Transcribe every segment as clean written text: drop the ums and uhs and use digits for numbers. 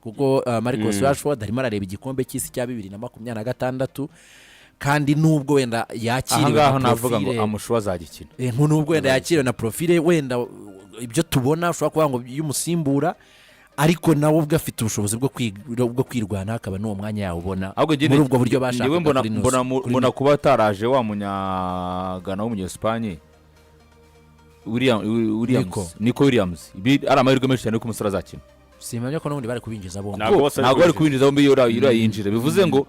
Kuko Marcus Rashford arimo arareba igikombe cy'isi cya 2026, kandi nubwo wenda yakiriwe Ahangaha na navuga ngo profile amushuwa azagikina. Nubwo wenda yakiriwe na profile, wenda ibyo tubona ushobora kuvuga ngo y'umusimbura, ariko nawe ubwe afite ubushobozi bwo kwirwanaho, akaba n'uwo mwanya yawubona Ahubwo njye muri ubwo buryo njyewe bashakaga mbona kuri mbona mbona kuba ataraje wa munyagana w'umunyesipanye Williams. Nico. Nico Williams. Ibi ari amahirwe menshi cyane ko umusore azakina. Simpamya ko n'ubundi bari kubinjiza bombi. Ntabwo bose Ntabwo bari kubinjiza bombi. Iyo uriya yinjira, bivuze ngo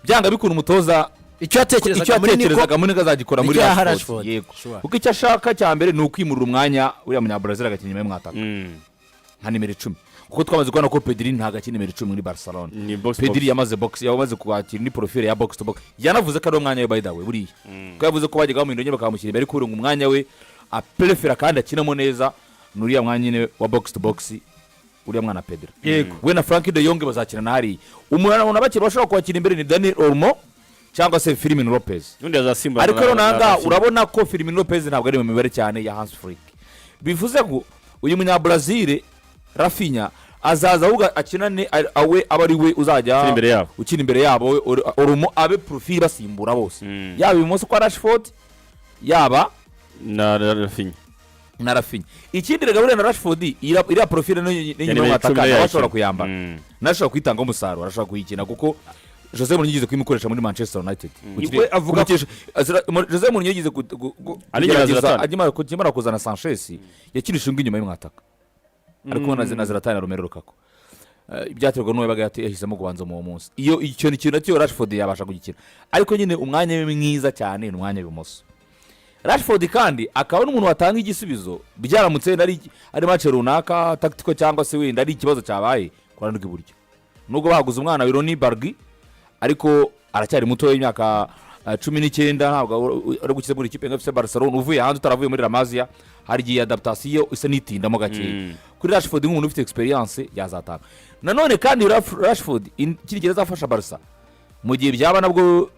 byanga bikunda umutoza icyo yatekerezaga icyo muri Nico yatekerezaga muri Nico azagikora muri nicyo yaha Rashford. Rashford. Yego. Sure. Kuko icyo ashaka cya mbere ni ukwimurira umwanya uriya munyabrazil agakina inyuma y'umwataka nka nimero 10, kuko twamaze kubona ko Pedri ntabwo akina nimero 10 muri Barcelona. Ni box. Pedri yamaze box, yamaze kwakira indi profile ya box to box. Yanavuze ko ari umwanya we, by the way, buriya kuko yavuze ko bajyaga bamuhindura nyine bakamushyira imbere, ariko ngo umwanya we aprefera kandi akinamo neza ni uriya mwanya nyine wa box to box, uriya mwana Pedri. We na Frenkie de Jong bazakina na hariya. Umuntu bakiri bashobora kwakira imbere ni Dani Olmo cyangwa se Fermin Lopez. Undi azasimbura. Ariko rero nanga urabona ko Fermin Lopez ntabwo ari mu mibare cyane ya Hans Flick. Bivuze ngo uyu munyabrazil Raphinha azaza ahubwo akinane awe, aba ari we uzajya ukina imbere yabo. Ukina imbere yabo, we, Olmo abe profile basimbura bose, yaba ibumoso kwa Rashford, yaba na Raphinha. Na Raphinha. Ikindi rega, buriya na Rashford iriya profile n'inyuma nimero y'umwataka 10 nawe nayo ashobora yakina. kuyambara. Nawe ashobora kuyitangaho umusaruro, arashobora kuyikina, kuko Jose Mourinho yigeze kuyimukoresha muri Manchester United. We avuga Jose Mourinho yigeze Ari inyuma ya kugerageza Zlatan. akimara kuzana Sanchez, yakinisha undi inyuma y'umwataka ari kumwe na Zlatan na Romelu Lukaku. Byaterwa n'uwo yabaga yahisemo kubanza mu uwo munsi. Iyo icyo ni ikintu nacyo Rashford yabasha kugikina, ariko nyine umwanya we mwiza cyane ni umwanya w'ibumoso. Rashford kandi akaba n'umuntu watanga igisubizo byaramutse wenda ari match runaka tactical, cyangwa se wenda ari ikibazo cyabaye ku ruhande rw'iburyo. Nubwo bahaguze umwana Roony Bardghji, ariko aracyari muto y'imyaka 19, ntabwo ari gukina muri ikipe nka FC Barcelona. Uvuye hanze, utaravuye muri La Masia, hari igihe adaptation isa n'itindamo gakeya. Kuri Rashford nk'umuntu ufite experience yazatanga. Nanone kandi Rashford ikindi gihe azafasha Barca mu gihe byaba nabwo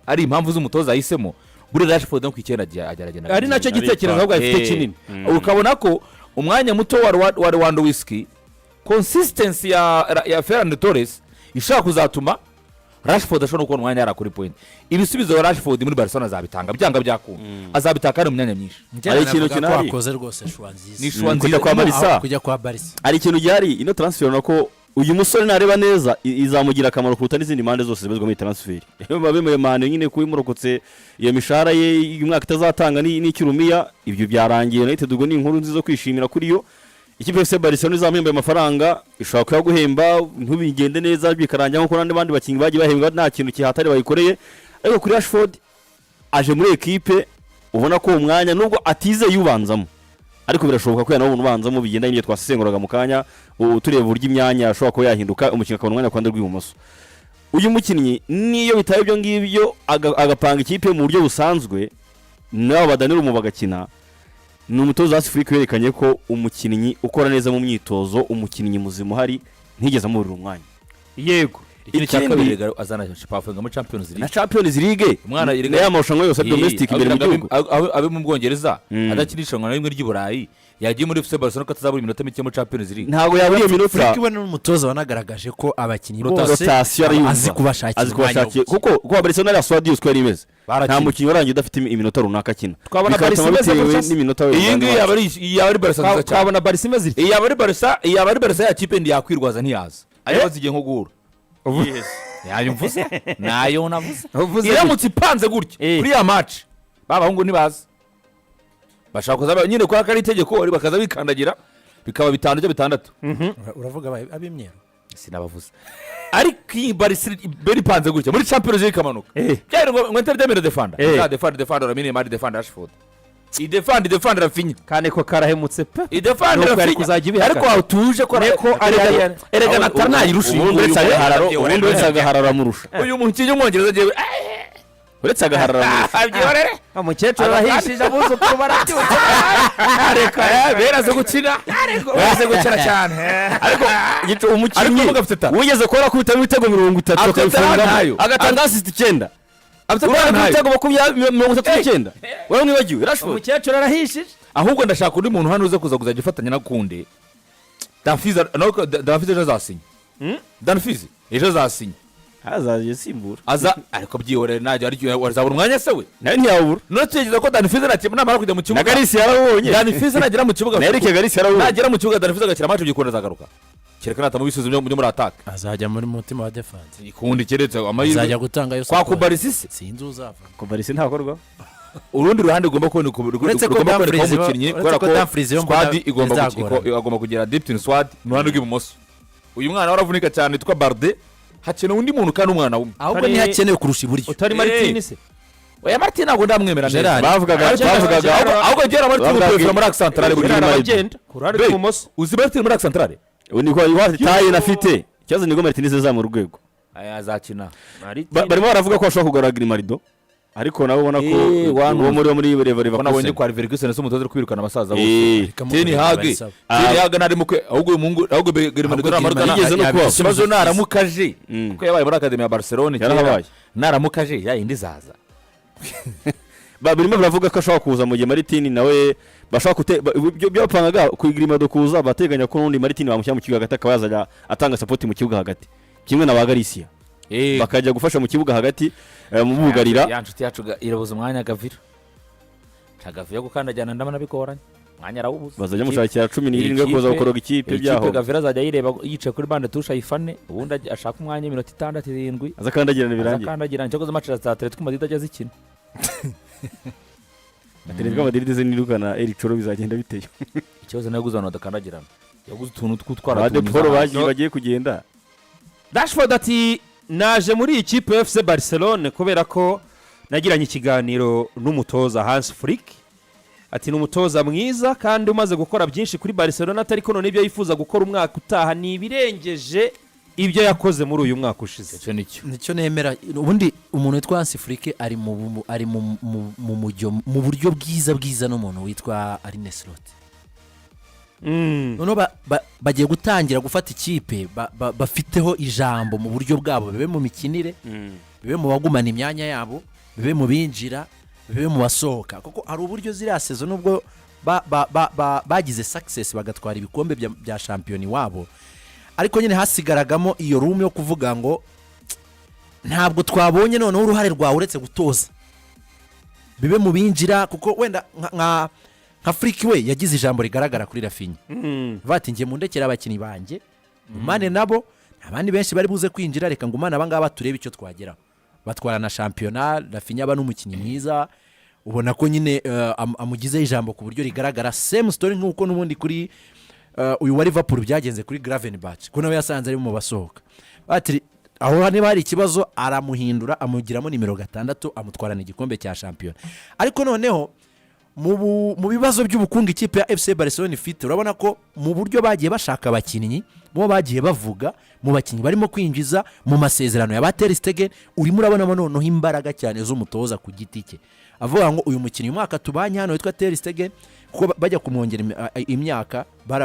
ari impamvu z'umutoza yahisemo, buriya Rashford no ku icyenda agerageza. Ari nacyo gitekerezo ahubwo afite kinini. Ukabona ko umwanya muto wa Lewandowski, consistency ya Ferran Torres ishobora kuzatuma Rashford ashobora no kubona umwanya yari kuri point. Ibisubizo wa Rashford muri Barcelona azabitanga byanga byakunda, azabitanga kandi mu myanya myinshi. Njye Hari ikintu navuga ko kinahari. wakoze rwose choix nziza. Ni choix Kujya nziza. kwa Barca. Aho kujya kwa Barca. Hari ikintu gihari, ino transfer ubona ko uyu musore nareba neza izamugira akamaro kuruta n'izindi mpande zose zibazwa muri transfer. Biba bemeye mane nyine kuba imurokotse iyo mishahara ye y'umwaka itazatanga n'icyurumiya. Ibyo byarangiye. United ubwo ni inkuru nziza zo kwishimira kuri yo. Ikipe ya FC Barcelona izamuhemba ayo mafaranga, ishobora kuyaguhemba ntubigende neza, bikarangira nk'uko n'abandi bandi bakinnyi bagiye bahembwa nta kintu kihatari bayikoreye. Ariko kuri Rashford, aje muri ekipe ubona ko uwo mwanya nubwo atizeye ubanzamo, ariko birashoboka ko yanabona ubanzamo, bigendanye n'ibyo twasesenguraga mu kanya, tureba uburyo imyanya ashobora kuba yahinduka, umukinnyi akabona umwanya ku ruhande rw'ibumoso. Uyu mukinnyi niyo bitaba ibyo ngibyo, agapanga ikipe mu buryo busanzwe, nabo ba Dani Olmo bagakina, ni umutoza wa Afurika werekanye ko umukinnyi ukora neza mu myitozo, umukinnyi muzima uhari, ntigeze amuburira umwanya. Ikindi cya Ikindi- kabiri rega, azana performinga muri Champions Na League. Champions League. Umwana na ya marushanwa yose ari domestic imbere mu gihugu. Abe mu Bwongereza adakina irushanwa na rimwe ry'i Burayi, yagiye muri FC Barcelona ko atazabura iminota mike muri Champions League. Ntabwo yabura iyo minota. Flick we ni umutoza wanagaragaje ko abakinnyi bose Rotation arayumva. azi kubashakira azi umwanya wo kubashakira gukina. Kuko Barcelona yari Suarez uko yari imeze, Barakina. nta mukinnyi warangiye udafite iminota runaka akina. Twabona Bikatuma Barca imeze bitewe gutya se? n'iminota Iyi wenda ngiyi yaba ari iyi yaba ari Barca nziza cyane. Twabona Barca imeze itya? Iyi yaba ari Barca, iyi yaba ari Barca ya kipe ndi yakwirwaza ntiyaza, ariko zigiye nko guhura. Nayo mvuze, nayo navuze. Uvuze? Iramutse ipanze gutya kuri ya match, ba bahungu ntibaza, bashaka kuza nyine kubera ko ari itegeko, bakaza bikandagira bikaba bitanu cyangwa bitandatu. Uravuga ab'imyeru? Sinabavuze, ariko iyi Barca beri ipanze gutya muri Champions League ikamanuka, byari ngo Inter de defanda defanda defanda Lamine Yamal, defanda Rashford, idefanda idefanda Raphinha. Kandi ko karahemutse pe. Idefanda Nuko yari Raphinha. kuzajya ibihakana. Ariko aho tuje ko Neko erega natanayirusha. Ubundi uretse agahararo amurusha. Uyu mukinnyi w'umwongereza agiye Uretse agahararo amurusha. Abyihorere. Umukecuru arahishije, abuzukuru barabyutse. Areka beraze gukina, beraze gukina cyane. Ariko umukinnyi Ariko afite talent. wigeze kubona akubitamo ibitego 30 Afite talent akabifungamo, ntayo. agatanga assist icyenda, Afite urabona talent ntayo. ibitego 20, 39, waramwibagiwe Rashford. Umukecuru arahishije. Ahubwo ndashaka undi muntu hano uza kuza kuzajya ufatanya na Kounde. Dumfries nawe, Dumfries ejo azasinya. Dumfries ejo azasinya. Azajya asimbura. Aza, ariko byihorere, ntajya aryo azabura umwanya se we? Nawe ntiyawubura. None tugerageza ko Dumfries namara kujya mu Na kibuga, Garcia yarawubonye. Dumfries nagera mu kibuga, Na Eric Garcia yarawubonye. nagera mu kibuga Dumfries agakina match ebyiri, azagaruka, kereka natama ibisubizo byo muri attaque. Azajya muri mutima wa défense. Ikundi keretse amahirwe Azajya gutangayo kwa support. Cubarsi se. Sinzi uzava. Cubarsi ntakorwa. Urundi ruhande ugomba kuboneka Uretse ko rugomba kubonekaho Dumfries umukinnyi, uretse kubera ko ko Dumfries yo mbona squad igomba bizagorana. Agomba kugira depth in squad mu ruhande rw'ibumoso. Uyu mwana waravunika cyane witwa Balde, hakenewe undi muntu kandi umwana wumwe. Ahubwo ntihakenewe kurusha iburyo. Utari Martin se? Oya, Martin ntabwo ndamwemera neza. Gerard. Bavugaga Ariko- bavugaga Ahubwo Gerard Martin Bavugaga- uprefera muri axe centrale buri Gerard gihe. abagenda ku ruhande Be, rw'ibumoso. Uzi Martin muri axe centrale? Ubu ni ko tayi nafite ikibazo, nibwo Martinez azamura urwego. Aya azakina. Barimo baravuga ko bashobora kugarura Grimaldo, ariko nabo ubona ko Eh, uwo muri Leverkusen. Ko nabonye kwa Leverkusen se umutoza uri kwirukana abasaza bose? Eh, Ten Hag, Ten Hag ntarimo kwe, ahubwo uyu muhungu, ahubwo Grimaldo Ahubwo naramuka Grimaldo yigeze no kubaho. ikibazo naramuka aje, kuko yabaye muri academy ya Barcelona kera. Yarahabaye. Naramuka aje, ya yindi izaza. Barimo baravuga ko ashobora kuza mu gihe Martin nawe bashobora kute ibyo bapangaga ku Grimaldo kuza, bateganya ko n'undi Martin bamushyira mu kibuga hagati, akaba yazajya atanga support mu kibuga hagati kimwe na ba Garcia, bakajya gufasha mu kibuga hagati mu bugarira. Ya nshuti yacu irabuza umwanya Gavira. Gavira gukandagirana ndabona bigoranye, umwanya arawubuza. Bazajya mushakira 17 yo kuza gukoroga ikipe Ikipe byaho. Gavira azajya ayireba yicaye kuri banc de touche, ayifane, ubundi ashaka umwanya w'iminota 6, 7. Aza akandagirana birangiye. Akandagirana. Cyakoze match za Atletico Madrid ajya zikina. Atletico Madrid ze nirukana Eric Choro bizagenda biteye. Ikibazo nayo yaguze abantu badakandagirana, yaguze utuntu tw'utwara. Ba De Paul bagiye kugenda. Rashford ati: "Naje muri iyi kipe ya FC Barcelone kubera ko nagiranye ikiganiro n'umutoza Hans Flick." Ati: "Ni umutoza mwiza kandi umaze gukora byinshi kuri Barcelona, atari ko none ibyo yifuza gukora umwaka utaha ni ibirengeje ibyo yakoze muri uyu mwaka ushize." Icyo nicyo. Nicyo nemera. Ubundi umuntu witwa Hansi Flick ari mu ari mu mu- mu mujyo mu buryo bwiza bwiza n'umuntu witwa Arne Slot. Noneho bagiye gutangira gufata ikipe bafiteho ijambo mu buryo bwabo, bibe mu mikinire, bibe mu bagumana imyanya yabo, bibe mu binjira, bibe mu basohoka, kuko hari uburyo ziriya saison nubwo bagize success bagatwara ibikombe bya shampiyona iwabo, ariko nyine hasigaragamo iyo room yo kuvuga ngo ntabwo twabonye noneho uruhare rwawe uretse gutoza, bibe mu binjira, kuko wenda nka Flick we yagize ijambo rigaragara kuri Raphinha, bati: "Njye mundekere abakinnyi banjye, ngumane nabo, nta bandi benshi bari buze kwinjira, reka ngumane abangaba turebe icyo twageraho." Batwara na shampiyona, Raphinha aba n'umukinnyi mwiza, ubona ko nyine amugizeho ijambo ku buryo rigaragara. Same story nk'uko n'ubundi kuri uyu wa Liverpool byagenze kuri Gravenberch, ko nawe yasanze ari mu basohoka, bati aho niba hari ikibazo aramuhindura, amugiramo nimero 6, amutwarana igikombe cya shampiyona. Ariko noneho mu bibazo by'ubukungu ikipe ya FC Barcelona ifite, urabona ko mu buryo bagiye bashaka abakinnyi, mu bo bagiye bavuga, mu bakinnyi barimo kwinjiza, mu masezerano ya ba Ter Stegen, urimo urabonamo noneho imbaraga cyane z'umutoza ku giti cye, avuga ngo uyu mukinnyi umwaka tubanye hano witwa Ter Stegen, kuko bajya kumwongera imyaka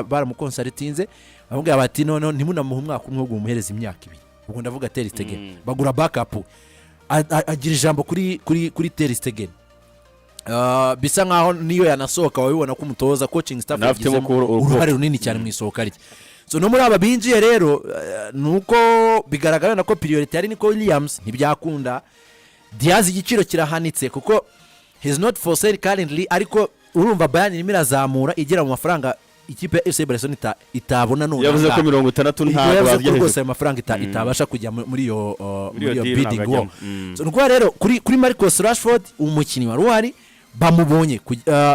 baramukonsaritinze, bamubwira bati: "Noneho ntimunamuhe umwaka umwe, ahubwo mumuhereze imyaka 2." Ubwo ndavuga Ter Stegen. Bagura backup, agira ijambo kuri Ter Stegen. Bisa nkaho niyo yanasohoka wabibona ko umutoza, coaching staff Nawe afitemo yagizemo uruhare runini cyane mu isohoka rye. So no muri aba binjiye rero, ni uko bigaragara na ko priority yari Nico Williams, ntibyakunda. Diaz igiciro kirahanitse kuko he's not for sale currently, ariko urumva Bayern irimo irazamura igera mu mafaranga ikipe ya FC Barcelona itabona none. Yavuze ko 60 Ubwo ntabwo yavuze ko bazajya rwose hejuru. ayo mafaranga itabasha kujya muri iyo Muri muri iyo iyo deal bidding ntabwo war. ajyamo. So, ni ukuvuga rero kuri Marcus Rashford, umukinnyi wari uhari bamubonye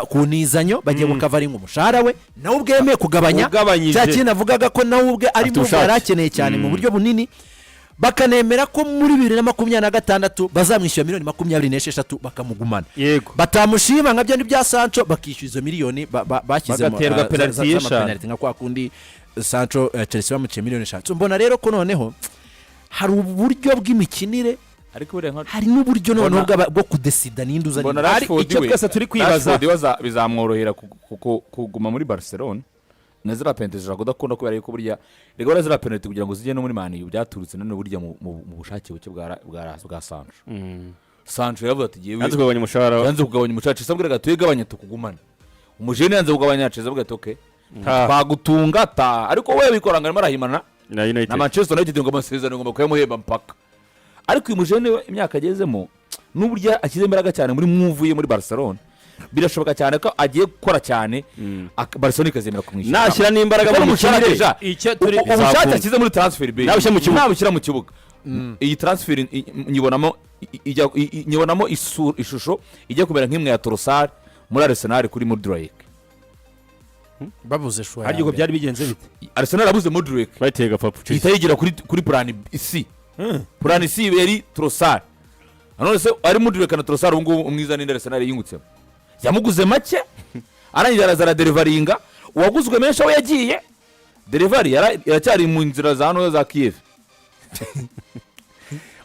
ku ntizanyo, bagiye gukavaringa umushahara we, nawe ubwe yemeye kugabanya. Ugabanyije. Cya kintu avugaga ko nawe ubwe ari Afite mu ubushake. yari akeneye cyane mu buryo bunini, bakanemera ko muri 2026 bazamwishyura miliyoni 26 bakamugumana. Batamushima nka byandi bya Sancho, bakishyura izo miliyoni bashyizemo Bagaterwa penalty y'eshanu. z'amapenalty, nka kwa kundi Sancho, Chelsea bamuciye miliyoni 5. So, mbona rero ko noneho hari uburyo bw'imikinire, Ariko buriya nka hari n'uburyo noneho bwo kudesida ninde uzana mbona Hari Rashford icyo we twese turi kwibaza. Rashford we bizamworohera kuguma muri Barcelona, na ziriya penalty zishobora kudakunda, kubera yuko burya rega buriya ziriya penalty kugira ngo zijye no muri Man U byaturutse none burya mu bushake buke bwa Sancho. Sancho yaravuze ati: "Jyewe" Yanze kugabanya umushahara. Yanze kugabanya umushahara. Chelsea abwiraga tuyigabanye tukugumane. Umujene yanze kugabanya, Chelsea avuga ati: "Okay, Ta. twagutunga ta." Ariko we bikoranga arimo arahimana. Na United. Na Manchester United ngo amasezerano ngomba kuyamuhemba mpaka. Ariko uyu mujene we, imyaka agezemo n'uburyo ashyize imbaraga cyane muri move ye muri Barcelona, birashoboka cyane ko agiye gukora cyane, Barcelona ikazemera kumwishyura. Nashyira n'imbaraga Kuko mu n'umushahara mikinire. deja, Icyo turi- ubushake Bizakunda. ashyize muri transfer be, Nabushyira mu kibuga. nabushyira mu kibuga, iyi transfer nyibonamo nyibonamo ishusho ijya kumera nk'imwe ya Trossard muri Arsenal kuri Mudryk. Babuze choix. Harya ubwo byari bigenze bite? Arsenal yabuze Mudryk, Bayiteye gapapu. ihita yigira kuri plan C. Plan C yari Trossard. None se ari Mudryk na Trossard, ubu ngubu umwiza ninde Arsenal yungutsemo? Yamuguze make, arangiza araza aradeliveringa. Uwaguzwe menshi aho yagiye, delivery iracyari mu nzira za hano za Kiev.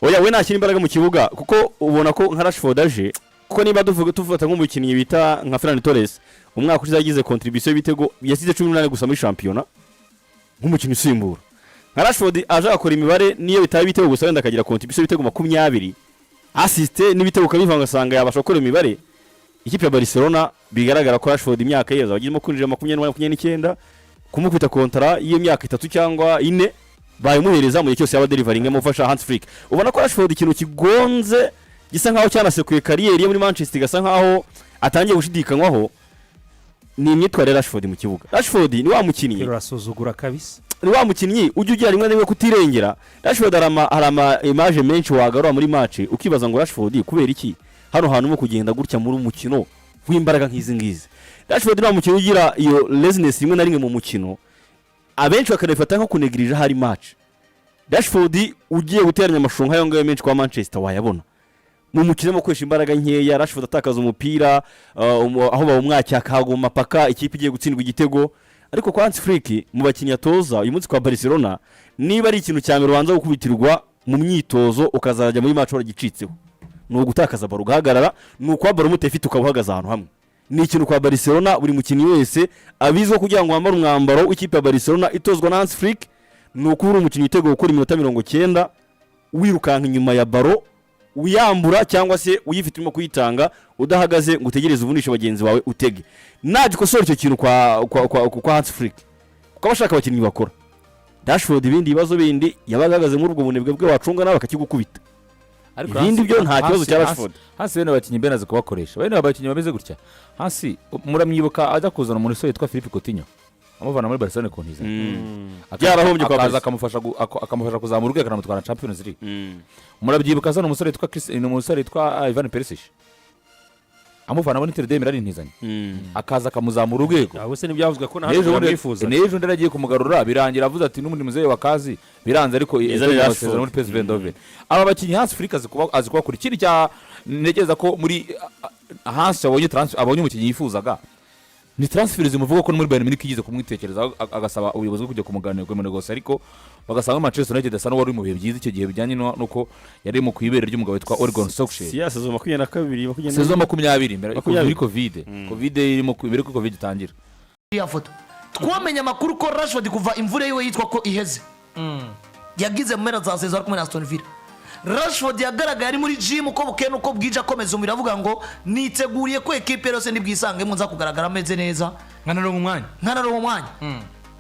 Oya, we nashyira imbaraga mu kibuga, kuko ubona ko nka Rashford aje, kuko niba duvuga tufata nk'umukinnyi bita nka Ferran Torres, umwaka ushize yagize contribution y'ibitego, yasize 18 gusa muri shampiyona nk'umukinnyi usimbura. Nka Rashford aje agakora imibare, niyo bitaba ibitego gusa, wenda akagira contribution y'ibitego 20, assist n'ibitego ukabivanga, ugasanga yabasha gukora imibare. Ikipe ya Barcelona, bigaragara ko Rashford imyaka ye azaba agezemo kwinjira 20, 29, kumukubita kontara y'iyo myaka 3 cyangwa 4 bayimuhereza mu gihe cyose yaba delivering amufasha Hans Flick. Ubona ko Rashford ikintu kigonze gisa nkaho cyanasekuye carrière ye muri Manchester, igasa nkaho atangiye gushidikanywaho, ni imyitwarire ya Rashford mu kibuga. Rashford ni wa mukinnyi Urasuzugura kabisa. Ni wa mukinnyi ujya ugira rimwe na rimwe kutirengera. Rashford hari ama image menshi wagarura muri match ukibaza ngo Rashford kubera iki hano hantu urimo kugenda gutya muri umukino w'imbaraga nk'izi ngizi? Rashford ni wa mukinnyi ugira iyo laziness rimwe na rimwe mu mukino, abenshi bakanabifata nko kunegirija hari match. Rashford ugiye guteranya amashusho nk'ayo ngayo menshi kwa Manchester wayabona mu mukino urimo gukoresha imbaraga nkeya, Rashford atakaza umupira, aho bawumwakiye akahaguma paka ikipe igiye gutsindwa igitego. Ariko kwa Hans Flick, mu bakinnyi atoza uyu munsi kwa Barcelona, niba ari ikintu cya mbere ubanza gukubitirwa mu myitozo ukazajya muri match waragicitseho, ni ugutakaza ballon ugahagarara, ni ukuba ballon mutayifite ukaba uhagaze ahantu hamwe. Ni ikintu kwa Barcelona buri mukinnyi wese abizwiho. Kugira ngo wambare umwambaro w'ikipe ya Barcelona itozwa na Hans Flick, ni ukuba uri umukinnyi witeguye gukora iminota 90 wirukanka inyuma ya ballon, uyambura cyangwa se uyifite urimo kuyitanga, udahagaze ngo utegereze uvunishe bagenzi bawe utege. Nagikosora icyo kintu kwa Hans Flick, kuko abashaka abakinnyi bakora Rashford, ibindi bibazo bindi yabaga ahagaze muri ubwo bunebwe bwe wacunga nawe bakakigukubita. Ariko Ibindi byo nta kibazo cya Hans- Rashford. Hans bene abakinnyi bene azi kubakoresha, bene abakinnyi bameze gutya. Hans muramwibuka ajya kuzana umuntu witwa Philippe Coutinho, amuvana muri Barcelone ku ntizanyo. Byarahombye kwa Akaza Barca. akamufasha kuzamura urwego, akanamutwara Champions League. Murabyibuka azana umusore witwa Chris, ni umusore witwa Ivan Perisic, amuvana muri Inter de Milan intizanyo, akaza akamuzamura urwego. Abo se ntibyavuzwe ko na N'ejo hano bundi bamwifuza? N'ejo undi yaragiye kumugarura, birangira avuze ati n'ubundi muzehe wa kazi biranze, ariko Izanira yatanze Rashford. amasezerano muri PSV Eindhoven. Aba bakinnyi Hans Flick azi kubakura. Ikindi cya ntekereza ko muri Hans abonye transfer, abonye umukinnyi yifuzaga, ni transfer zimuvuga ko no muri Bayern Munich yigeze kumwitekerezaho, agasaba ubuyobozi bwo kujya kumuganira, kumunegosa, ariko bagasanga Manchester United asa n'uwari mu bihe byiza icyo gihe, bijyanye nuko yari mu ku ibere ry'umugabo witwa Ole Gunnar Solskjaer. Si ya saison 22, 20. Saison 20 mbere 20. muri Covid irimo mbere ko Covid itangira. Iriya foto twamenye amakuru ko Rashford kuva imvura yiwe yitwa ko iheze yagize mu mpera za saison ari kumwe na Aston Villa, Rashford yagaragaye ari muri gym uko bukeye n'uko bwije, akomeza umubiri, avuga ngo niteguriye ko ekipe yose nibwisangemo nza kugaragara ameze neza. Nkanaronka umwanya. Nkanaronka umwanya.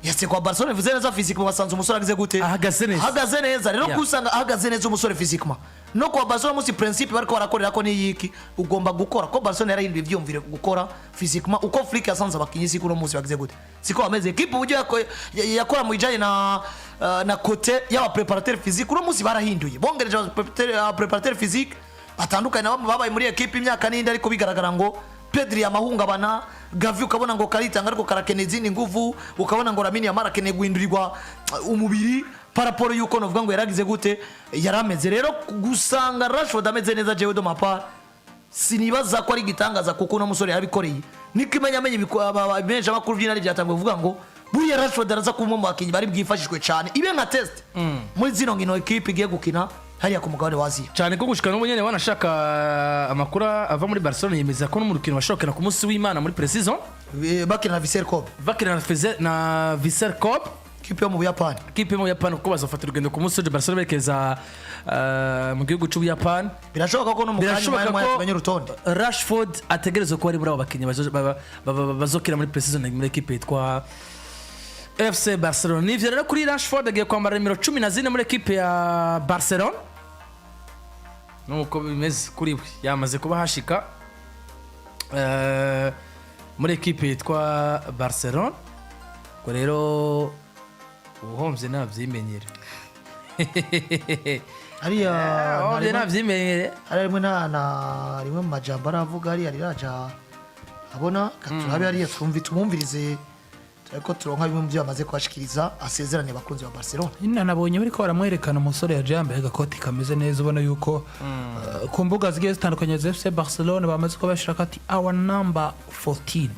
Yase kwa Barcelona bivuze neza physiquement, basanze umusore agize gute? Ahagaze neza. Ahagaze neza. Rero kusanga ahagaze neza umusore physiquement, no kwa Barcelona munsi principe bariko barakorera ko niyiki ugomba gukora, ko Barcelona yarahinduye ivyumvire gukora physiquement uko Flick yasanze abakinyi siko uno munsi bagize gute, siko bameze. Equipe uburyo yakora mu bijanye na côté y'aba préparateur physique, uno munsi barahinduye, bongereje aba préparateur physique batandukanye na bamwe babaye muri equipe imyaka n'indi. Ariko bigaragara ngo Pedri yamahungabana, Gavi ukabona ngo karitanga ariko karakeneye izindi nguvu, ukabona ngo Lamine Yamal akeneye guhindurirwa umubiri par rapport yuko novuga ngo yaragize gute, yarameze. Rero gusanga Rashford ameze neza, jewe de ma part sinibaza ko ari igitangaza, kuko uno musore yarabikoreye. Niko imenya amenye benshi amakuru by'inari byatangiye kuvuga ngo buriya Rashford araza kuba umwe mu bakinnyi bari bwifashishwe cyane, ibe nka test muri zino nkino ekipe igiye gukina hariya ku mugabane wa Aziya. Cyane ko gushika n'ubu nyene wanashaka amakuru ava muri Barcelona yemeza ko no mu rukino bashobora ku munsi w'Imana muri pre-season bakina na Vissel Kobe. Bakina na Vissel Kobe. Kipe yo mu Buyapani. Kipe yo mu Buyapani, kuko bazafata urugendo ku munsi w'ejo Barcelona berekeza mu gihugu cy'Ubuyapani. Birashoboka ko no mu kanya Birashoboka umwanya ko tumenye urutonde. Rashford ategerezwa kuba ari muri abo bakinnyi bazokina muri pre-season muri ekipe yitwa FC Barcelona. Nivyo rero kuri Rashford, agiye kwambara nimero 14 muri ekipe ya Barcelona. Nuko bimeze kuri we, yamaze kuba hashika muri ekipe yitwa Barcelona. Ubwo rero ubuhombye nabyimenyere. Hariya. Ubuhombye nabyimenyere. Hariya rimwe na rimwe mu majambo aravuga, hariya riraja abona turabe hariya, twumvi, tumwumvirize, tureko turonka bimwe mu byo yamaze kubashikiriza asezerane abakunzi ba Barcelona. Nyine nabonye bariko baramwerekana umusore yaje yambaye agakoti kameze neza, ubona yuko ku mbuga zigiye zitandukanye za FC Barcelona bamaze kuba bashirako ati "Our number 14",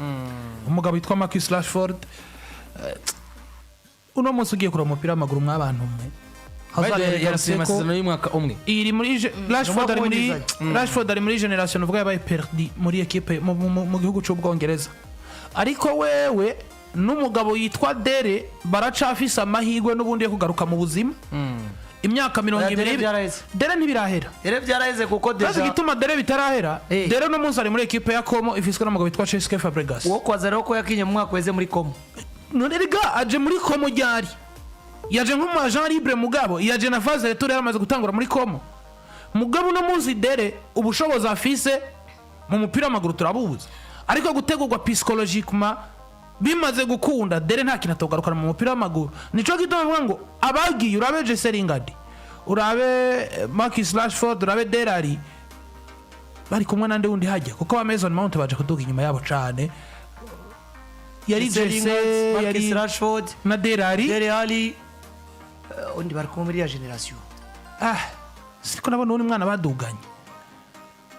umugabo witwa Marcus Rashford. Uno munsi ugiye kureba umupira w'amaguru mw'abantu mwe. By the way, yarasiye amasezerano y'umwaka umwe. Iri muri Rashford ari muri Umwaka. Rashford ari muri generation uvuga yabaye perdu muri equipe mu gihugu cy'Ubwongereza, ariko wewe n'umugabo yitwa Dele baracafise amahirwe n'ubundi yo kugaruka mu buzima, imyaka mirongo Oya, Dele ibiri. byaraheze. Dele ntibirahera. Rero byaraheze kuko Bazi déjà igituma Dele bitarahera? Eh. Dele uno munsi ari muri equipe ya Como ifiswe n'umugabo witwa Cesc Fabregas. Uwo kwaza rero ko yakinye mu mwaka weze muri Como. None rega aje muri Como ryari? Yaje nk'umu agent libre, mugabo yaje na phase retour yaramaze gutangura muri Como. Mugabo uno munsi Dele ubushobozi afise mu mupira w'amaguru turabuzi, ariko gutegurwa psychologiquement bimaze gukunda, Dele nta kintu atogarukana mu mupira w'amaguru. Nico gituma bavuga ngo abagiye, urabe Jesse Lingard, urabe Marcus Rashford, urabe Dele Alli, bari kumwe nande wundi hajya, kuko ba Mason Mount baje kuduga inyuma yabo cane. Yari Jesse, Marcus yari Rashford na Dele Alli. Dele Alli, undi bari kumwe muri ya generation. Ah, siko nabona uwundi mwana baduganye,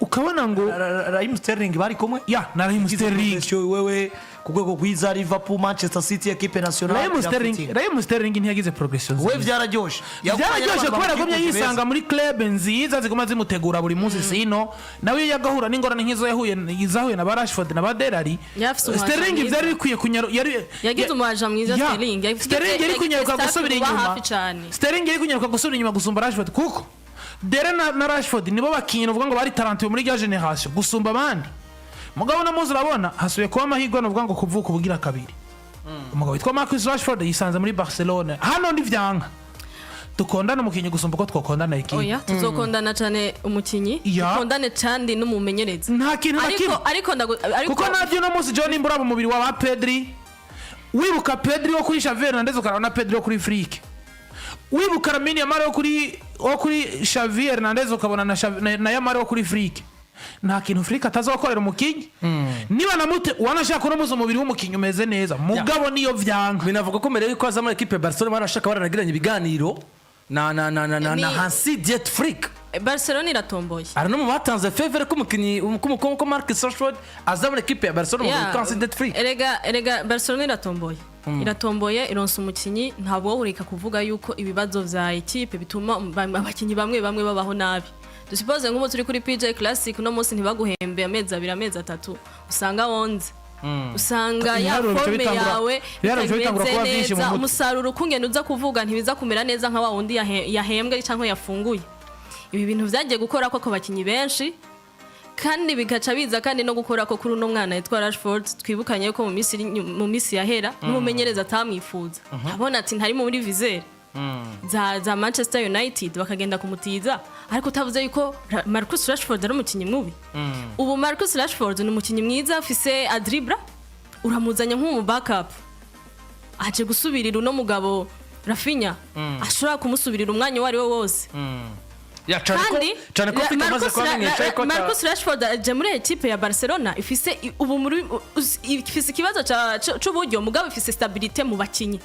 ukabona ngo Raheem Sterling bari kumwe. Ya, na Raheem Sterling. Progression wewe ku rwego rwiza, Liverpool, Manchester City, equipe nationale. Raheem Sterling, birafitinga. Raheem Sterling ntiyagize progression We nziza. byararyoshe. Byararyoshe kubera agumye yisanga muri club nziza ziguma zimutegura buri munsi. Sino nawe iyo yagahura n'ingorane nk'izo yahuye, izahuye na ba Rashford na ba Dele Alli. Yari afise umuhaja Sterling mwiza. byari bikwiye kunyaru yari Yagize umuhaja mwiza. Ya, Sterling Sterling yari yagize kunyaruka staff gusubira imuba inyuma. hafi cane. Sterling yari kunyaruka gusubira inyuma gusumba Rashford, kuko Dele na Rashford nibo bakinyi uvuga ngo bari talentueux muri rya generation gusumba abandi. Mugabo no muzi urabona hasubiye kuba amahirwe, nuvuga ngo kuvuka ubugira kabiri, umugabo witwa Marcus Rashford yisanze muri Barcelona. Hano ndi vyanka dukondana umukinyi gusumba uko twakondana ekipe. Oya, tuzokondana cyane umukinyi, Ya. dukondane kandi n'umumenyereza. Nta kintu na Ariko kimwe. ariko ariko Kuko nabyo uno munsi John nimba uraba umubiri wa ba Pedri, wibuka Pedri wo kuri Xavi Hernandez, ukaraba na Pedri wo kuri Flick, wibuka Lamine Yamal wo kuri Xavi Hernandez, ukabona na Yamal wo kuri Flick, nta kintu Flick atazokorera umukinyi niba namute wanashaka. Uno munsi umubiri w'umukinyi umeze neza, mugabo niyo vyanka. Binavuga ko mbere yuko aza muri ekipe ya Barcelona barashaka, baranagiranye ibiganiro na Hansi Dieter Flick. Barcelona iratomboye. Ari no mu batanze faveur ko umukinnyi ko Marcus Rashford aza muri ekipe ya Barcelona mu Yeah. Hansi Dieter Flick. Erega Barcelona iratomboye, iratomboye, ironsa umukinyi. Ntabwo wowe kuvuga yuko ibibazo vya ekipe bituma abakinyi bamwe bamwe babaho nabi. Dusuppose nk'ubu turi kuri PJ Classic, uno munsi ntibaguhembe amezi 2, amezi 3, usanga wonze, usanga ya Ibiharuro bica forme yawe ibiharuro bica bitangura bitameze kuba byinshi mu neza. mutwe. Umusaruro ukungene uza kuvuga ntibiza kumera neza nka wa wundi yahembwe cyangwa yafunguye. Ibi bintu vyagiye gukora ko ku bakinyi benshi, kandi bigaca biza kandi no gukora ko kuri uno mwana yitwa Rashford. Twibukanye ko mu minsi yahera n'umumenyereza atamwifuza, abona ati ntari muri viseur za Manchester United, bakagenda kumutiza. Ariko utavuze yuko Marcus Rashford ari umukinnyi mubi. Ubu Marcus Rashford ni umukinnyi mwiza, afise adribra, uramuzanye nk'umu backup, aje gusubirira uno mugabo Raphinha, ashobora kumusubirira umwanya uwo ari wo wose. Ya, cyane ko Kandi cyane ko Flick amaze kubamenyesha ko Marcus Rashford aje muri ekipe ya Barcelona ifise ubu muri ifise ikibazo c'uburyo, mugabo ifise stabilité mu bakinyi,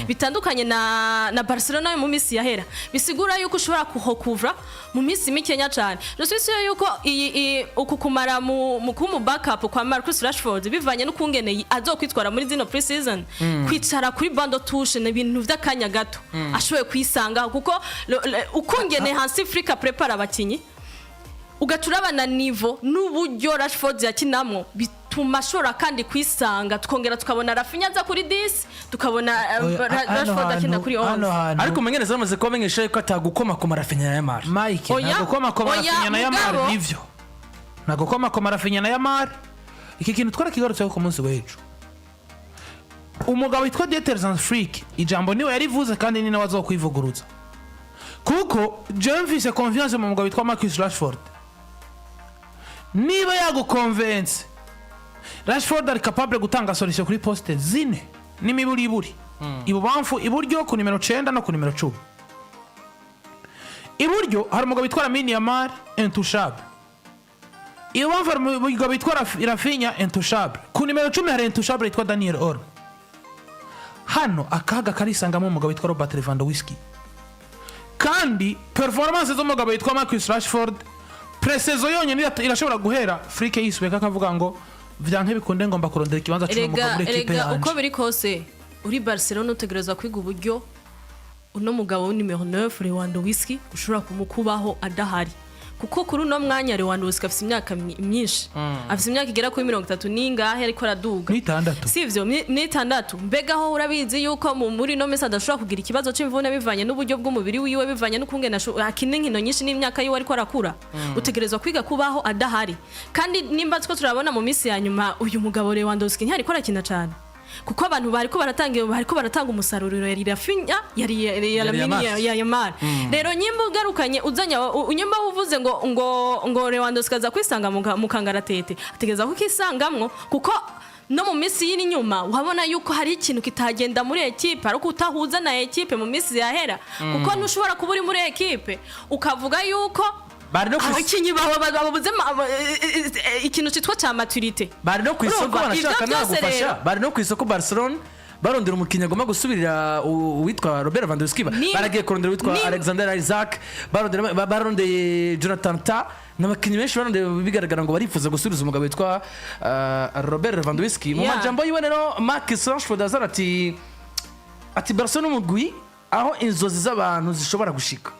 bitandukanye na Barcelona yo mu minsi yahera. Bisigura yuko ushobora kuhokuvra mu minsi mikenya cane. Je suis sûr yuko iyi uku kumara mu kumu backup kwa Marcus Rashford, bivanye n'ukungene azokwitwara muri zino pre-season, kwicara kuri banc de touche ni ibintu vy'akanya gato, ashoboye kwisangaho, kuko ukungene Hansi Flick prepara abakinyi, ugaca urabana niveau n'uburyo Rashford yakinamwo, bituma ashobora kandi kwisanga, tukongera tukabona Raphinha aza kuri 10, tukabona Oya, hano Rashford akina kuri hano 11. hantu Ariko umumenyereza amaze kubamenyesha yuko atagukomakoma Raphinha na Yamal. Mike, Oya, ntabwo komakoma oya, Raphinha na Yamal. Nivyo, ntabwo komakoma Raphinha na Yamal. Iki kintu twarakigarutseho ku munsi w'ejo. Umugabo witwa Dieter Flick, ijambo niwe yarivuze kandi ni nawe azokwivuguruza, kuko jewe mfise confiance mu mugabo witwa Marcus Rashford. Niba yagukonvense, Rashford ari capable gutanga solution kuri poste zine n'imiburiburi: ibubamfu, iburyo, ku nimero 9 no ku nimero 10. Iburyo hari umugabo witwa Lamine Yamal, intouchable. Ibubamfu hari umugabo witwa Raphinha, intouchable. Ku nimero 10 hari intouchable yitwa Daniel Olmo. Hano akaga karisangamo umugabo witwa Robert Lewandowski. Kandi performance z'umugabo witwa Marcus Rashford pré-saison yonyine irashobora guhera Flick yisubeka akavuga ngo vyanke bikunde ngomba kurondera ikibanza cy'uno mugabo Erega muri ekipe erega uko yanje. biri kose, uri Barcelona utegerezwa kwiga uburyo uno mugabo nimero 9 Lewandowski ushobora kumukubaho adahari, kuko kuri uno mwanya Lewandowski afite imyaka myinshi, afite imyaka igera kuri 30 n'ingahe, ariko araduga. N'itandatu. Si ivyo, n'itandatu. Mbega aho urabizi yuko muri ino minsi adashobora kugira ikibazo c'imvune bivanye n'uburyo bw'umubiri wiwe, bivanye n'ukungene akina inkino nyinshi n'imyaka yiwe ariko arakura. Utegerezwa kwiga kubaho adahari. Kandi nimba two turabona mu minsi ya nyuma uyu mugabo Lewandowski ntiyariko arakina cane, kuko abantu bariko baratanga umusaruro yari Raphinha, yari Yari Lamine Yamal. ya Yamal. Rero nyimba ugarukanye uzanye nyimba uvuze ngo Lewandowski aza kwisanga mu kangaratete, ategereza kukisangamwo, kuko no mu minsi y'inyuma wabona yuko hari ikintu kitagenda muri ekipe, ariko utahuza na ekipe mu minsi yahera, kuko ntushobora kuba uri muri ekipe ukavuga yuko Bari no ku abakinnyi bawe babuze ikintu cyitwa cya maturité. Bari no ku isoko. Urumva, Banashaka ivyo byose nagufasha. rero. Bari no ku isoko Barcelona, barondera umukinnyi agomba gusubirira uwitwa Robert Lewandowski. Baragiye kurondera uwitwa Alexander Isaac, barondera barondeye Jonathan Ta n'abakinnyi benshi barondeye, bigaragara ngo barifuza gusubiza umugabo witwa Robert Lewandowski. Mu majambo yiwe rero, Marcus Rashford azana ati Barcelona umugwi aho inzozi z'abantu zishobora gushika.